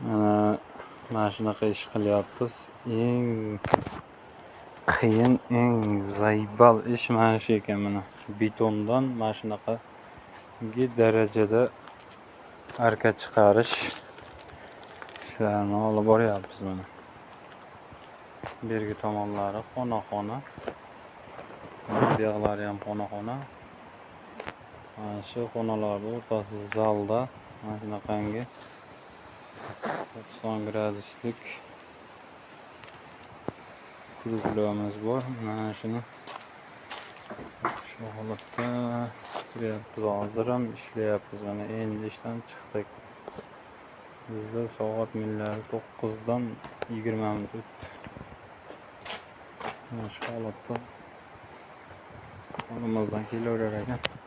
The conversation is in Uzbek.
Mana shunaqa ish qilyapmiz. Eng qiyin, eng zaybal ish mana shu ekan mana. Betondan mana shunaqangi darajada arka chiqarish ishlarini olib boryapmiz mana. Bergi tomonlari xona-xona. Bu yoqlari ham xona-xona. Mana shu xonalarning o'rtasi zalda mana shunaqangi 90 graduslik kruglarimiz bor. Mana shuni shu holatda bitiryapmiz. Hozir ham ishlayapmiz. Mana endi ishdan chiqdik. Bizda soat millari 9dan 20 minut o'tdi. Mana shu holatda qo'limizdan kelaverar ekan.